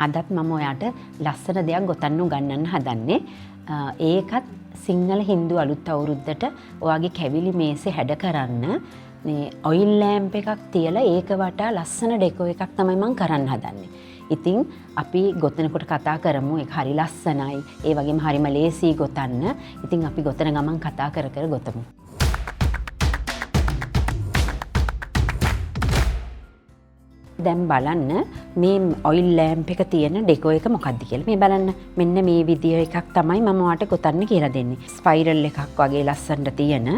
අදත් මම ඔයාට ලස්සන දෙයක් ගොතන්න උගන්වන්න හදන්නේ. ඒකත් සිංහල හින්දු අලුත් අවුරුද්දට ඔයාගේ කැවිලි මේසේ හැඩ කරන්න මේ ඔයිල් ලෑම්ප් එකක් තියලා ඒක වටා ලස්සන ඩෙකෝ එකක් තමයි මං කරන්න හදන්නේ. ඉතින් අපි ගොතනකොට කතා කරමු. ඒක හරි ලස්සනයි. ඒ වගේම හරිම ලේසියි ගොතන්න. ඉතින් අපි ගොතන ගමන් කතා කර කර ගොතමු. දැන් බලන්න මේ ඔයිල් ලෑම්ප් එක තියෙන ඩෙකෝ එක මොකද්ද කියලා. මේ බලන්න මෙන්න මේ විදිය එකක් තමයි මම ඔයාට ගොතන්න කියලා දෙන්නේ. ස්පයිරල් එකක් වගේ ලස්සනට තියෙන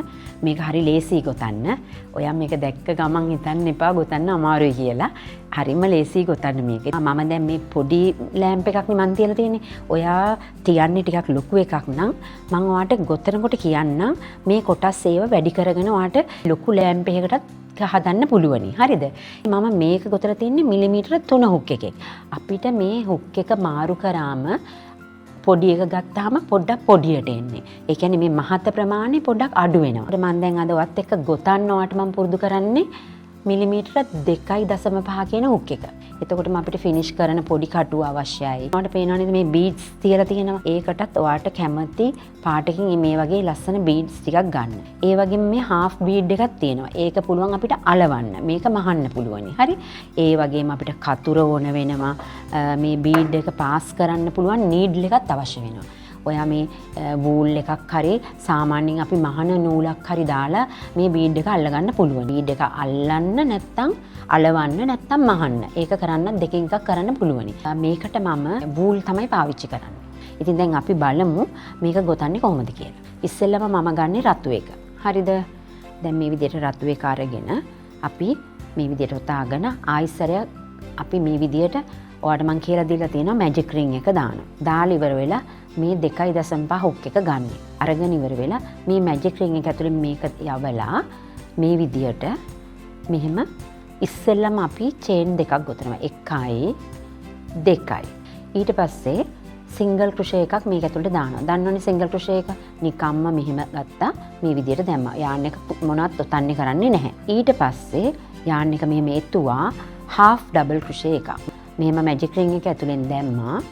මේක හරි ලේසියි ගොතන්න. ඔයා මේක දැක්ක ගමන් හිතන්න එපා ගොතන්න අමාරුයි කියලා. හරිම ලේසියි ගොතන්න මේක. මම දැන් මේ පොඩි ලෑම්ප් එකක් නේ මං තියලා තියෙන්නේ. ඔයා තියන්නේ ටිකක් ලොකු එකක් නම් මං ඔයාට ගොතනකොට කියන්නම් මේ කොටස් ඒව වැඩි කරගෙන ඔයාට ලොකු ලෑම්ප් එකකටත් හදන්න පුළුවනි. හරිද? මම මේක ගොතලා තින්නේ මිලිමීටර 3 හුක් එකෙක්. අපිට මේ හුක් එක මාරු කරාම පොඩි එක ගත්තාම පොඩ්ඩක් පොඩියට එන්නේ. ඒ කියන්නේ මේ මහත ප්‍රමාණය පොඩ්ඩක් අඩු වෙනවා. මම දැන් අද ඔයත් එක්ක ගොතන්න ඔයාට මම පුරුදු කරන්නේ මිලිමීටර 2.5 කියන හුක් එක. එතකොටම අපිට ෆිනිෂ් කරන පොඩි කටුව අවශ්‍යයි. ඔයාලට පේනවා නේද මේ බීඩ්ස් තියලා තියෙනවා. ඒකටත් ඔයාට කැමති පාටකින් මේ වගේ ලස්සන බීඩ්ස් ටිකක් ගන්න. ඒ වගේම මේ හාෆ් බීඩ් එකක් තියෙනවා. ඒක පුළුවන් අපිට අලවන්න. මේක මහන්න පුළුවනි. හරි. ඒ වගේම අපිට කතුර ඕන වෙනවා. මේ බීඩ් එක පාස් කරන්න පුළුවන් නීඩල් එකත් අවශ්‍ය වෙනවා. ඔයා මේ වූල් එකක් හරි සාමාන්‍යයෙන් අපි මහන නූලක් හරි දාලා මේ බීඩ් එක අල්ලගන්න පුළුවන්. බීඩ් එක අල්ලන්න නැත්තම් අලවන්න නැත්තම් මහන්න. ඒක කරන්න දෙකෙන් එකක් කරන්න පුළුවනි. මේකට මම වූල් තමයි පාවිච්චි කරන්නේ. ඉතින් දැන් අපි බලමු මේක ගොතන්නේ කොහොමද කියලා. ඉස්සෙල්ලම මම ගන්නේ රතු එක. හරිද? දැන් මේ විදිහට රතු එක අරගෙන අපි මේ විදිහට ඔතාගෙන ආයිසරයක් අපි මේ විදිහට ඔයාට මං කියලා දීලා තියෙනවා මැජික් රින්ග් එක දානවා. දාලා ඉවර වෙලා මේ 2.5 හුක් එක ගන්න. අරගෙන ඉවර වෙලා මේ මැජික් රින්ග් එක ඇතුලේ මේක යවලා මේ විදියට මෙහෙම ඉස්සෙල්ලම අපි චේන් දෙකක් ගොතනවා. 1යි 2යි. ඊට පස්සේ සිංගල් ක්‍රොෂේ එකක් මේක ඇතුළට දානවා. දන්නවනේ සිංගල් ක්‍රොෂේ එක නිකම්ම මෙහෙම ගත්තා මේ විදියට දැම්මා. යාන් එක මොනවත් ඔතන්නේ කරන්නේ නැහැ. ඊට පස්සේ යාන් එක මෙහෙම එතුවා හාෆ් ඩබල් ක්‍රොෂේ එකක්. මෙහෙම මැජික් රින්ග් එක ඇතුලෙන් දැම්මා.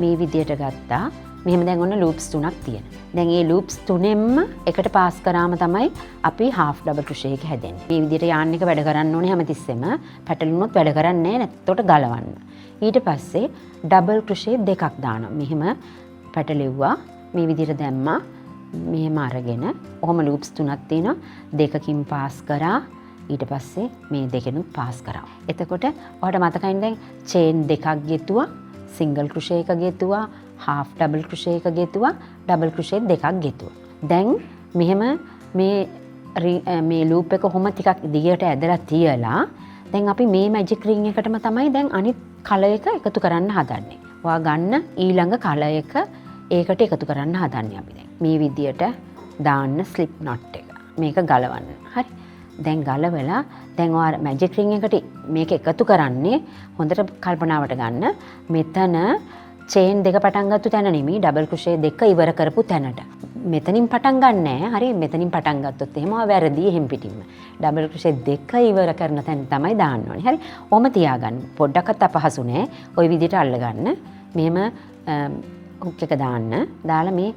මේ විදියට ගත්තා. මෙහෙම දැන් ඔන්න ලූප්ස් තුනක් තියෙනවා. දැන් මේ ලූප්ස් තුනෙන්ම එකට පාස් කරාම තමයි අපි හාෆ් ඩබල් ක්‍රොෂේ එක හැදෙන්නේ. මේ විදියට යාන් එක වැඩ කරන්න ඕනේ හැමතිස්සෙම. පැටලුනොත් වැඩ කරන්නේ නැහැ, නැත්නම් ගලවන්න. ඊට පස්සේ ඩබල් ක්‍රොෂේ දෙකක් දානවා. මෙහෙම පැටලෙව්වා. මේ විදියට දැම්මා. මෙහෙම අරගෙන ඔහොම ලූප්ස් තුනක් තියෙනවා. දෙකකින් පාස් කරා. ඊට පස්සේ මේ දෙකෙනුත් පාස් කරා. එතකොට ඔයාලට මතකයිනේ දැන් චේන් දෙකක් ගෙතුවා, සිංගල් ක්‍රොෂේ එක ගෙතුවා, හාෆ් ඩබල් ක්‍රොෂේ එක ගෙතුවා, ඩබල් ක්‍රොෂේ දෙකක් ගෙතුවා. දැන් මෙහෙම මේ ලූප් එක ඔහොම ටිකක් දිගට ඇදලා තියලා දැන් අපි මේ මැජික් රින්ග් එකටම තමයි දැන් අනිත් කලර් එක එකතු කරන්න හදන්නේ. ඔයා ගන්න ඊළඟ කලර් එක ඒකට එකතු කරන්න හදන්නේ අපි දැන්. මේ විදියට දාන්න ස්ලිප් නොට් එක. මේක ගලවන්න. හරි. දැන් ගලවලා දැන් ඔයා මැජික් රින්ග් එකට මේක එකතු කරන්නේ හොඳට කල්පනාවට ගන්න. මෙතන චේන් දෙක පටන් ගත්තු තැන නෙමෙයි ඩබල් ක්‍රොෂේ දෙක ඉවර කරපු තැනට. මෙතනින් පටන් ගන්න නෑ. හරි, මෙතනින් පටන් ගත්තොත් එහෙම ඔයා වැරදි එහෙම් පිටින්ම. ඩබල් ක්‍රොෂේ දෙක ඉවර කරන තැන තමයි දාන්න ඕනේ. හරි. ඔහොම තියාගන්න. පොඩ්ඩක්වත් අපහසු නෑ. ඔය විදිහට අල්ලගන්න. මෙහෙම හුක් එක දාන්න. දාලා මේ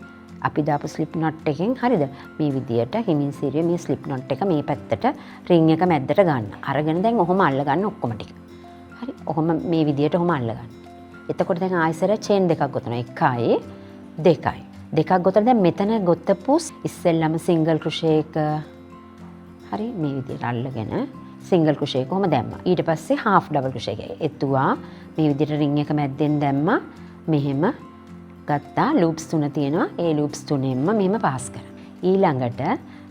අපි දාපු ස්ලිප් නොට් එකෙන් හරිද? මේ විදියට හිමින් සිරිය මේ ස්ලිප් නොට් එක මේ පැත්තට රින්ග් එක මැද්දට ගන්න. අරගෙන දැන් ඔහොම අල්ලගන්න ඔක්කොම ටික. හරි. ඔහොම මේ විදියට ඔහොම අල්ලගන්න. එතකොට දැන් ආයෙසර චේන් දෙකක් ගොතනවා. 1යි 2යි. දෙකක් ගොතලා දැන් මෙතන ගොතපු ඉස්සෙල්ලම සිංගල් ක්‍රොෂේ එක හරි මේ විදියට අල්ලගෙන සිංගල් ක්‍රොෂේ එක කොහොම දැම්මා. ඊට පස්සේ හාෆ් ඩබල් ක්‍රොෂේ එක එතුවා මේ විදියට රින්ග් එක මැද්දෙන් දැම්මා. මෙහෙම ගත්තා. ලූප්ස් තුන තියෙනවා. ඒ ලූප්ස් තුනෙන්ම මෙහෙම පාස් කරා. ඊළඟට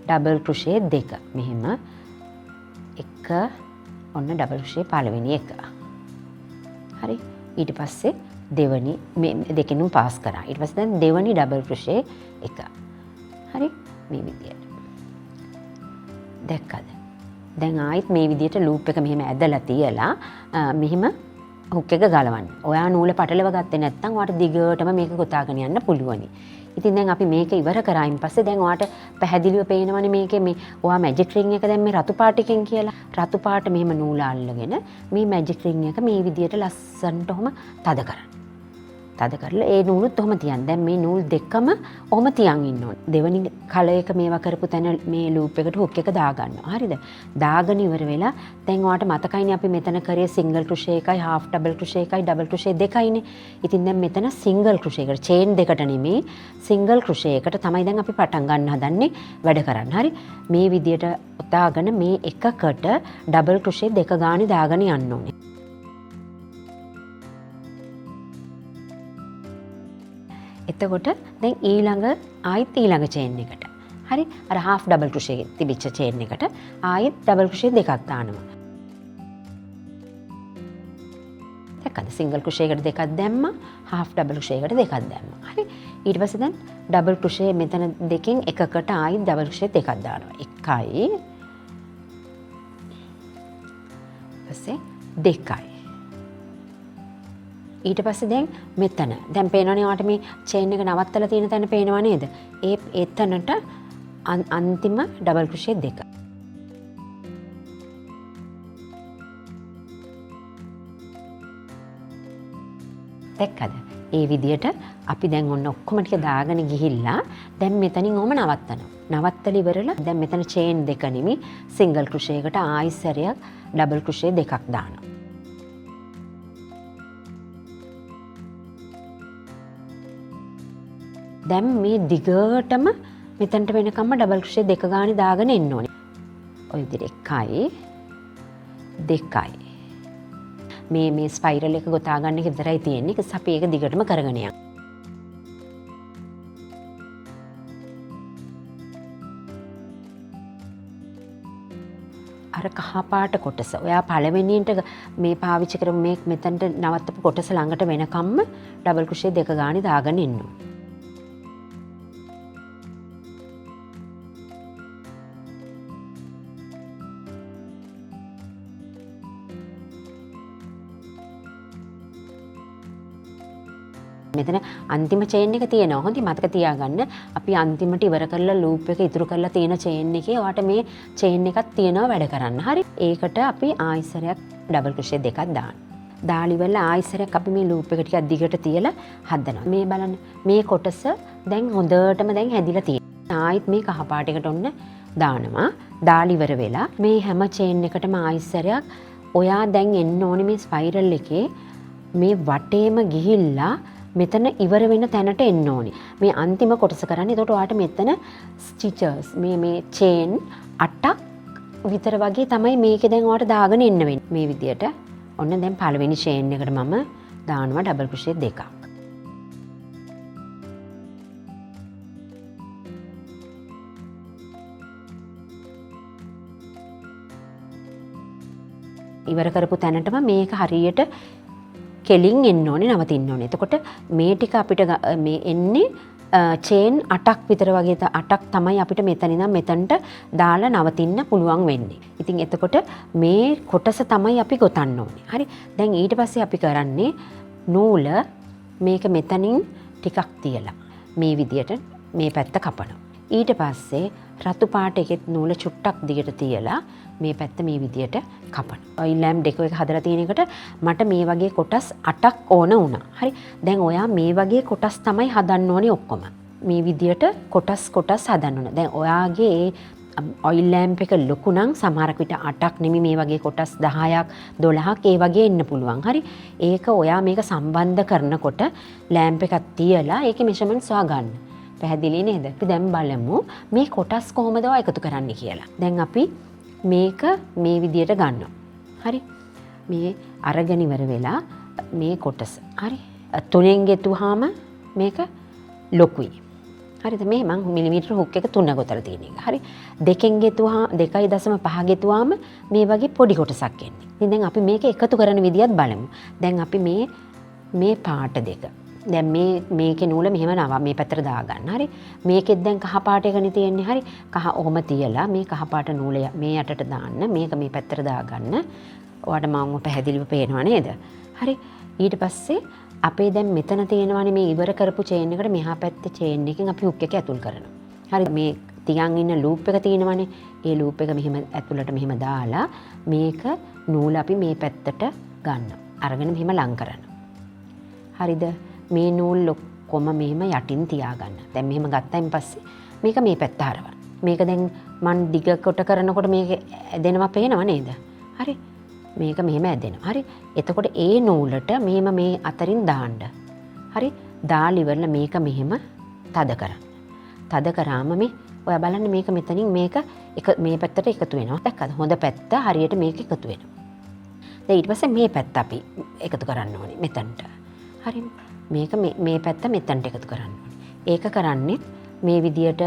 ඩබල් ක්‍රොෂේ දෙක මෙහෙම එක ඔන්න ඩබල් ක්‍රොෂේ පළවෙනි එක. හරි. ඊට පස්සේ දෙවනි මේ දෙකෙනුම් පාස් කරා. ඊට පස්සේ දැන් දෙවනි ඩබල් ක්‍රොෂේ එක. හරි. මේ විදියට. දැක්කද? දැන් ආයෙත් මේ විදියට ලූප් එක මෙහෙම ඇදලා තියලා මෙහෙම හුක් එක ගලවන්න. ඔයා නූල පටලව ගත්තේ නැත්නම් ඔයාට දිගටම මේක ගොතාගෙන යන්න පුළුවනි. ඉතින් දැන් අපි මේක ඉවර කරායින් පස්සේ දැන් ඔයාට පැහැදිලිව පේනවනේ මේකේ මේ ඔයා මැජික් රින්ග් එක දැන් මේ රතු පාට එකෙන් කියලා. රතු පාට මෙහෙම නූල අල්ලගෙන මේ මැජික් රින්ග් එක මේ විදියට ලස්සනට ඔහොම තද කරන්න. තද කරලා ඒ නූලුත් ඔහොම තියන්න. දැන් මේ නූල් දෙකම ඔහොම තියන් ඉන්න ඕනේ. දෙවෙනි කලර් එක මේවා කරපු තැන මේ ලූප් එකට හුක් එක දාගන්නවා. හරිද? දාගෙන ඉවර වෙලා දැන් ඔයාට මතකයිනේ අපි මෙතන කරේ සිංගල් ක්‍රොෂේ එකයි හාෆ් ඩබල් ක්‍රොෂේ එකයි ඩබල් ක්‍රොෂේ දෙකයිනේ. ඉතින් දැන් මෙතන සිංගල් ක්‍රොෂේ එකට චේන් දෙකට නෙමෙයි සිංගල් ක්‍රොෂේ එකට තමයි දැන් අපි පටන් ගන්න හදන්නේ වැඩ කරන්න. හරි? මේ විදියට ඔතාගෙන මේ එකකට ඩබල් ක්‍රොෂේ දෙක ගානේ දාගෙන යන්න ඕනේ. එතකොට දැන් ආයෙත් ඊළඟ චේන් එකට. හරි? අර හාෆ් ඩබල් ක්‍රොෂේ තිබිච්ච චේන් එකට ආයෙත් ඩබල් ක්‍රොෂේ දෙකක් දානවා. දැක්කද? සිංගල් ක්‍රොෂේ එකට දෙකක් දැම්මා, හාෆ් ඩබල් ක්‍රොෂේ එකට දෙකක් දැම්මා. හරි? ඊට පස්සේ දැන් ඩබල් ක්‍රොෂේ මෙතන දෙකෙන් එකකට ආයෙත් ඩබල් ක්‍රොෂේ දෙකක් දානවා. එකයි පස්සේ දෙකයි. ඊට පස්සේ දැන් මෙතන දැන් පේනවනේ ඔයාලට මේ චේන් එක නවත්තලා තියෙන තැන පේනව නේද? ඒ එතනට අන්තිම ඩබල් ක්‍රොෂේ දෙක. දැක්කද? ඒ විදියට අපි දැන් ඔන්න ඔක්කොම ටික දාගෙන ගිහිල්ලා දැන් මෙතනින් ඔහම නවත්තනවා. නවත්තලා ඉවරලා දැන් මෙතන චේන් දෙක නෙමෙයි සිංගල් ක්‍රොෂේ එකට ආයි සැරයක් ඩබල් ක්‍රොෂේ දෙකක් දානවා. දැන් මේ දිගටම මෙතනට වෙනකම්ම ඩබල් ක්‍රොෂේ දෙක ගානේ දාගෙන එන්න ඕනේ. ඔය විදිහට එකයි දෙකයි. මේ ස්පයිරල් එක ගොතා ගන්න එක විතරයි තියෙන්නේ. ඒක අපි ඒක දිගටම කරගෙන යමු. අර කහ පාට කොටස ඔයා පළවෙනියට මේ පාවිච්චි කරපු මේ මෙතනට නවත්තපු කොටස ළඟට වෙනකම්ම ඩබල් ක්‍රොෂේ දෙක ගානේ දාගෙන එන්න ඕනේ. මෙතන අන්තිම චේන් එක තියෙනවා. හොඳයි මතක තියාගන්න. අපි අන්තිමට ඉවර කරලා ලූප් එක ඉතුරු කරලා තියෙන චේන් එකේ ඔයාට මේ චේන් එකක් තියෙනවා වැඩ කරන්න. හරි. ඒකට අපි ආයිසරයක් ඩබල් ක්‍රොෂේ දෙකක් දාන්න. දාලි වල ආයිසරයක් අපි මේ ලූප් එක ටිකක් දිගට තියලා හදනවා. මේ බලන්න මේ කොටස දැන් හොඳටම දැන් හැදිලා තියෙනවා. ආයිත් මේ කහ පාට එකට ඔන්න දානවා. දාලි ඉවර වෙලා මේ හැම චේන් එකටම ආයිසරයක් ඔයා දැන් එන්න ඕනේ මේ ස්පයිරල් එකේ මේ වටේම ගිහිල්ලා මෙතන ඉවර වෙන තැනට එන්න ඕනේ. මේ අන්තිම කොටස කරන්නේ. එතකොට ඔයාට මෙතන ස්ටිචස් මේ චේන් 8ක් විතර වගේ තමයි මේකේ දැන් ඔයාට දාගෙන එන්න වෙන්නේ. මේ විදියට ඔන්න දැන් පළවෙනි චේන් එකට මම දානවා ඩබල් ක්‍රොෂේ දෙකක්. ඉවර කරපු තැනටම මේක හරියට කෙලින් එන්න ඕනේ, නවතින්න ඕනේ. එතකොට මේ ටික අපිට මේ එන්නේ චේන් 8ක් විතර වගේ 8ක් තමයි අපිට මෙතන ඉඳන් මෙතනට දාලා නවතින්න පුළුවන් වෙන්නේ. ඉතින් එතකොට මේ කොටස තමයි අපි ගොතන්න ඕනේ. හරි. දැන් ඊට පස්සේ අපි කරන්නේ නූල මේක මෙතනින් ටිකක් තියලා මේ විදියට මේ පැත්ත කපනවා. ඊට පස්සේ රතු පාට එකෙත් නූල චුට්ටක් දිගට තියලා මේ පැත්ත මේ විදියට කපනවා. ඔයිල් ලෑම්ප් ඩෙකෝ එක හදලා තියෙන එකට මට මේ වගේ කොටස් 8ක් ඕන වුණා. හරි. දැන් ඔයා මේ වගේ කොටස් තමයි හදන්න ඕනේ ඔක්කොම. මේ විදියට කොටස් කොටස් හදන්න ඕන. දැන් ඔයාගේ ඒ ඔයිල් ලෑම්ප් එක ලොකු නම් සමහරක් විට 8ක් නෙමෙයි මේ වගේ කොටස් 10ක් 12ක් ඒ වගේ එන්න පුළුවන්. හරි. ඒක ඔයා මේක සම්බන්ධ කරනකොට ලෑම්ප් එකක් තියලා ඒකේ මෙෂර්මන්ට්ස් හොයා ගන්න. පැහැදිලි නේද? අපි දැන් බලමු මේ කොටස් කොහොමද ඔයා එකතු කරන්නේ කියලා. දැන් අපි මේක මේ විදියට ගන්නවා. හරි. මේ අරගෙන ඉවර වෙලා මේ කොටස. හරි. තුනෙන් ගෙතුවාම මේක ලොකුයි. හරිද? මේ මං මිලිමීටර හුක් එක 3 ගොතලා තියෙන එක. හරි. දෙකෙන් ගෙතුවා 2.5 ගෙතුවාම මේ වගේ පොඩි කොටසක් එන්නේ. ඉතින් දැන් අපි මේක එකතු කරන විදියත් බලමු. දැන් අපි මේ පාට දෙක. දැන් මේකේ නූල මෙහෙම නව මේ පැත්තට දාගන්න. හරි. මේකෙත් දැන් කහ පාට එකනේ තියෙන්නේ. හරි. කහ ඔහොම තියලා මේ කහ පාට නූල මේ යටට දාන්න. මේක මේ පැත්තට දාගන්න. ඔයාට මම පැහැදිලිව පේනවා නේද? හරි. ඊට පස්සේ අපේ දැන් මෙතන තියෙනවානේ මේ ඉවර කරපු චේන් එකට මෙහා පැත්තේ චේන් එකෙන් අපි හුක් එක ඇතුල් කරනවා. හරි. මේ තියන් ඉන්න ලූප් එක තියෙනවානේ. ඒ ලූප් එක මෙහෙම ඇතුළට මෙහෙම දාලා මේක නූල අපි මේ පැත්තට ගන්නවා. අරගෙන මෙහෙම ලං කරනවා. හරිද? මේ නූල් ඔක්කොම මෙහෙම යටින් තියාගන්න. දැන් මෙහෙම ගත්තයින් පස්සේ මේක මේ පැත්ත හරවන්න. මේක දැන් මං දිග කොට කරනකොට මේක ඇදෙනවා පේනව නේද? හරි. මේක මෙහෙම ඇදෙනවා. හරි. එතකොට ඒ නූලට මෙහෙම මේ අතරින් දාන්න. හරි. දාලා ඉවරලා මේක මෙහෙම තද කරන්න. තද කරාම මේ ඔයා බලන්න මේක මෙතනින් මේක එක මේ පැත්තට එකතු වෙනවා. දැක්කද? හොඳ පැත්ත හරියට මේක එකතු වෙනවා. දැන් ඊට පස්සේ මේ පැත්ත අපි එකතු කරන්න ඕනේ මෙතනට. හරි. මේක මේ පැත්ත මෙතනට එකතු කරන්න ඕනේ. ඒක කරන්නේ මේ විදියට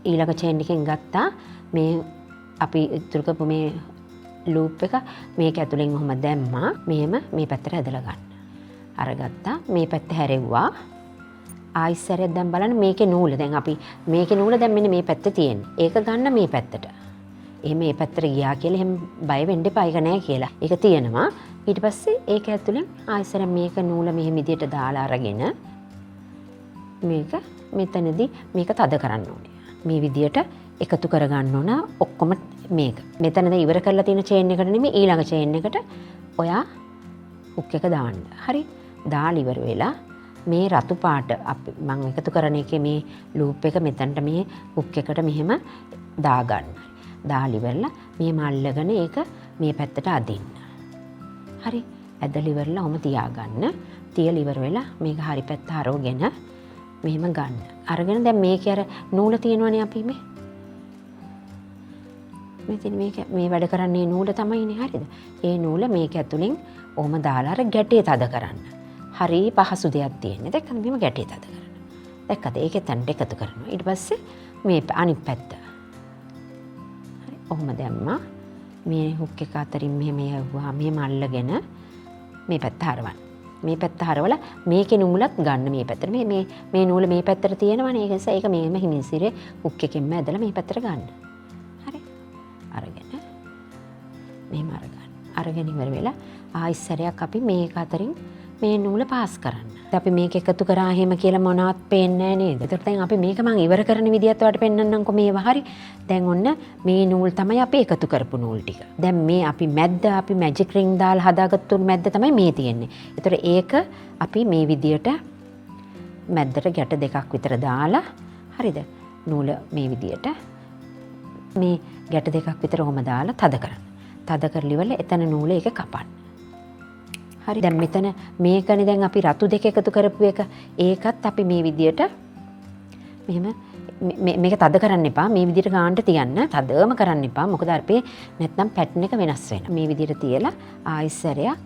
ඊළඟ චේන් එකෙන් ගත්තා මේ අපි ඉතුරු කරපු මේ ලූප් එක මේක ඇතුලෙන් ඔහොම දැම්මා. මෙහෙම මේ පැත්තට ඇදලා ගන්න. අරගත්තා. මේ පැත්ත හැරෙව්වා. ආයි සැරයක් දැන් බලන්න මේකේ නූල. දැන් අපි මේකේ නූල දැන් මෙන්න මේ පැත්තේ තියෙන්නේ. ඒක ගන්න මේ පැත්තට. එහෙම මේ පැත්තට ගියා කියලා එහෙම බය වෙන්න එපා. ඒක නෑ කියලා. ඒක තියෙනවා. ඊට පස්සේ ඒක ඇතුලෙන් ආයි සැරයක් මේක නූල මෙහෙම විදියට දාලා අරගෙන මේක මෙතනදී මේක තද කරන්න ඕනේ. මේ විදියට එකතු කරගන්න ඕන ඔක්කොම මේක. මෙතන දැන් ඉවර කරලා තියෙන චේන් එකට නෙමෙයි ඊළඟ චේන් එකට ඔයා හුක් එක දාන්න. හරි. දාලා ඉවර වෙලා මේ රතු පාට අපි මං එකතු කරන එකේ මේ ලූප් එක මෙතනට මේ හුක් එකට මෙහෙම දාගන්න. දාලා ඉවරලා මෙහෙම අල්ලගෙන ඒක මේ පැත්තට අදින්න. හරි. ඇදලා ඉවරලා ඔහොම තියාගන්න. තියලා ඉවර වෙලා මේක හරි පැත්ත හරවගෙන මෙහෙම ගන්න. අරගෙන දැන් මේකේ අර නූල තියෙනවනේ අපි මේ මෙතන මේක මේ වැඩ කරන්නේ නූල තමයිනේ. හරිද? ඒ නූල මේක ඇතුලෙන් ඔහොම දාලා අර ගැටේ තද කරන්න. හරි පහසු දෙයක් තියෙන්නේ. දැක්කද මෙහෙම ගැටේ තද කරන්න. දැක්කද? ඒක එතනට එකතු කරනවා. ඊට පස්සේ මේ අනිත් පැත්ත. හරි. ඔහොම දැම්මා. මේ හුක් එක අතරින් මෙහෙම යවුවා. මෙහෙම අල්ලගෙන මේ පැත්ත හරවන්න. මේ පැත්ත හරවලා මේකේ නූලත් ගන්න මේ පැත්තට. මේ මේ මේ නූල මේ පැත්තට තියෙනවනේ. ඒක නිසා ඒක මෙහෙම හිමින් සිරේ හුක් එකෙන්ම ඇදලා මේ පැත්තට ගන්න. හරි. අරගෙන මෙහෙම අරගන්න. අරගෙන ඉවර වෙලා ආයි සැරයක් අපි මේක අතරින් මේ නූල පාස් කරන්න. අපි මේක එකතු කරා එහෙම කියලා මොනවත් පේන්නේ නෑ නේද? එතකොට දැන් අපි මේක මං ඉවර කරන විදියත් ඔයාලට පෙන්නන්නම්කෝ මේවා. හරි. දැන් ඔන්න මේ නූල් තමයි අපි එකතු කරපු නූල් ටික. දැන් මේ අපි මැද්ද අපි මැජික් රින්ග් දාලා හදාගත්තු මැද්ද තමයි මේ තියෙන්නේ. එතකොට ඒක අපි මේ විදියට මැද්දට ගැට දෙකක් විතර දාලා, හරිද? නූල මේ විදියට මේ ගැට දෙකක් විතර ඔහොම දාලා තද කරන්න. තද කරලා ඉවරලා එතන නූල ඒක කපන්න. හරි. දැන් මෙතන මේකනේ දැන් අපි රතු දෙක එකතු කරපු එක. ඒකත් අපි මේ විදියට මෙහෙම මේක තද කරන්න එපා. මේ විදියට ගානට තියන්න. තදම කරන්න එපා. මොකද අපේ නැත්නම් පැටර්න් එක වෙනස් වෙනවා. මේ විදියට තියලා ආයි සැරයක්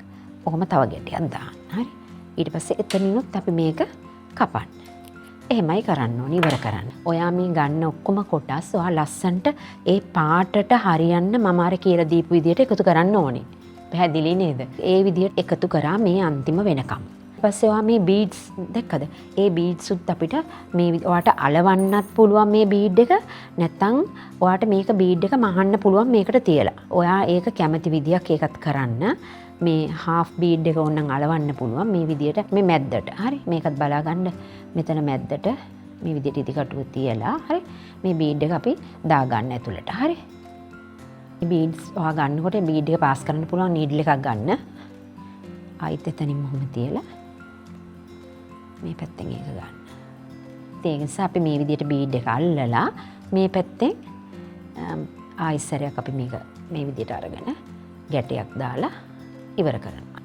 ඔහොම තව ගැටයක් දාන්න. හරි. ඊට පස්සේ එතනිනුත් අපි මේක කපන්න. එහෙමයි කරන්න ඕනේ, ඉවර කරන්න. ඔයා මේ ගන්න ඔක්කොම කොටස් ඔයා ලස්සන්ට ඒ පාටට හරියන්න මම අර කියලා දීපු විදියට එකතු කරන්න ඕනේ. පැහැදිලි නේද? ඒ විදියට එකතු කරා මේ අන්තිම වෙනකම්. ඊපස්සේ ඔයා මේ බීඩ්ස් දැක්කද? ඒ බීඩ්ස් උත් අපිට මේ ඔයාට අලවන්නත් පුළුවන් මේ බීඩ් එක, නැත්තම් ඔයාට මේක බීඩ් එක මහන්න පුළුවන් මේකට තියලා. ඔයා ඒක කැමති විදියක් ඒකත් කරන්න. මේ හාෆ් බීඩ් එක ඕනනම් අලවන්න පුළුවන් මේ විදියට මේ මැද්දට. හරි. මේකත් බලා ගන්න. මෙතන මැද්දට මේ විදියට ඉදිකටුව තියලා, හරි. මේ බීඩ් එක අපි දාගන්න ඇතුළට. හරි. මේ බීඩ්ස් ඔයා ගන්නකොට බීඩ් එක පාස් කරන්න පුළුවන් නීඩල් එකක් ගන්න. ආයිත් එතනින් ඔහොම තියලා මේ පැත්තෙන් ඒක ගන්න. ඉතින් ඒ නිසා අපි මේ විදියට බීඩ් එක අල්ලලා මේ පැත්තෙන් ආයි සැරයක් අපි මේක මේ විදියට අරගෙන ගැටයක් දාලා ඉවර කරනවා.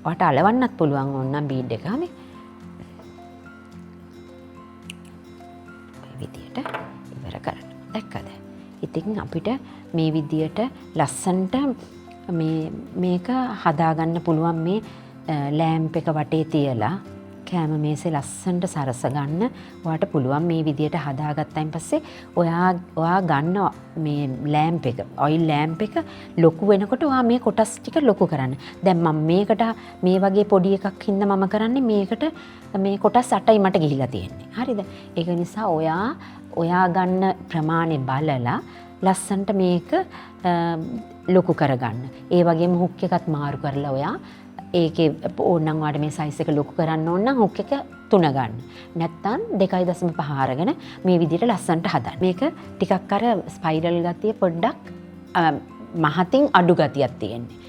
ඔයාට අලවන්නත් පුළුවන් ඕනනම් බීඩ් එක මේ ඔය විදියට ඉවර කරනවා. දැක්කද? ඉතින් අපිට මේ විදියට ලස්සනට මේක හදාගන්න පුළුවන් මේ ලෑම්ප් එක වටේ තියලා කෑම මේසේ ලස්සනට සරස ගන්න ඔයාට පුළුවන්. මේ විදියට හදාගත්තයින් පස්සේ ඔයා ගන්න මේ ලෑම්ප් එක, ඔයිල් ලෑම්ප් එක ලොකු වෙනකොට ඔයා මේ කොටස් ටික ලොකු කරන්න. දැන් මම මේකට මේ වගේ පොඩි එකක් හින්දා මම කරන්නේ මේකට මේ කොටස් 8යි මට ගිහිලා තියෙන්නේ. හරිද? ඒක නිසා ඔයා ගන්න ප්‍රමාණය බලලා ලස්සනට මේක ලොකු කරගන්න. ඒ වගේම හුක් එකත් මාරු කරලා ඔයා ඒකේ ඕනනම් ඔයාට මේ සයිස් එක ලොකු කරන්න ඕන නම් හුක් එක 3 ගන්න. නැත්තම් 2.5 අරගෙන මේ විදිහට ලස්සනට හදන්න. මේක ටිකක් අර ස්පයිරල් ගතිය පොඩ්ඩක් මහතින් අඩු ගතියක් තියෙන්නේ.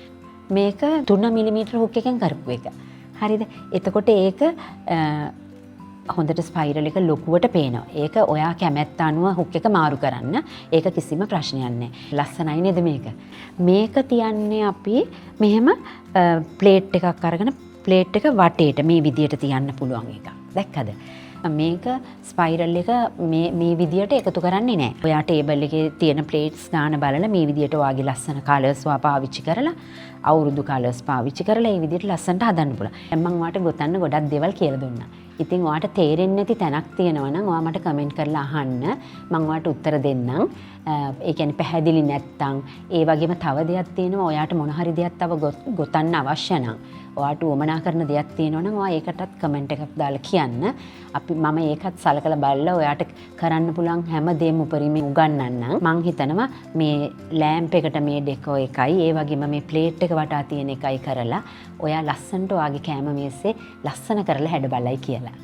මේක 3 මිලිමීටර හුක් එකෙන් කරපු එක. හරිද? එතකොට ඒක හොඳට ස්පයිරල් එක ලොකුවට පේනවා. ඒක ඔයා කැමැත්ත අනුව හුක් එක මාරු කරන්න. ඒක කිසිම ප්‍රශ්නයක් නෑ. ලස්සනයි නේද මේක? මේක තියන්නේ අපි මෙහෙම ප්ලේට් එකක් අරගෙන ප්ලේට් එක වටේට මේ විදියට තියන්න පුළුවන් එකක්. දැක්කද? මේක ස්පයිරල් එක මේ මේ විදියට එකතු කරන්නේ නෑ. ඔයා ටේබල් එකේ තියෙන ප්ලේට්ස් ගාන බලලා මේ විදියට ඔයාගේ ලස්සන කලර්ස් ඔයා පාවිච්චි කරලා, අවුරුදු කලර්ස් පාවිච්චි කරලා ඒ විදියට ලස්සනට හදන්න පුළුවන්. දැන් මං ඔයාට ගොතන්න ගොඩක් දේවල් කියලා දුන්නා. ඉතින් ඔයාට තේරෙන්නේ නැති තැනක් තියෙනවා නම් ඔයා මට කමෙන්ට් කරලා අහන්න. මං ඔයාට උත්තර දෙන්නම්. ඒ කියන්නේ පැහැදිලි නැත්තම්, ඒ වගේම තව දෙයක් තියෙනවා, ඔයාට මොන හරි දෙයක් තව ගොතන්න අවශ්‍ය නම්, ඔයාට උවමනා කරන දෙයක් තියෙනවා නම් ඔයා ඒකටත් කමෙන්ට් එකක් දාලා කියන්න. මම ඒකත් සලකලා බලලා ඔයාට කරන්න පුළුවන් හැම දෙයක්ම උපරිමයෙන් උගන්වන්නම්. මං හිතනවා මේ ලෑම්ප් එකට මේ ඩෙකෝ එකයි, ඒ වගේම මේ ප්ලේට් එක වටා තියෙන එකයි කරලා ඔයා ලස්සනට ඔයාගේ කෑම මේසේ ලස්සන කරලා හැඩ බලයි කියලා.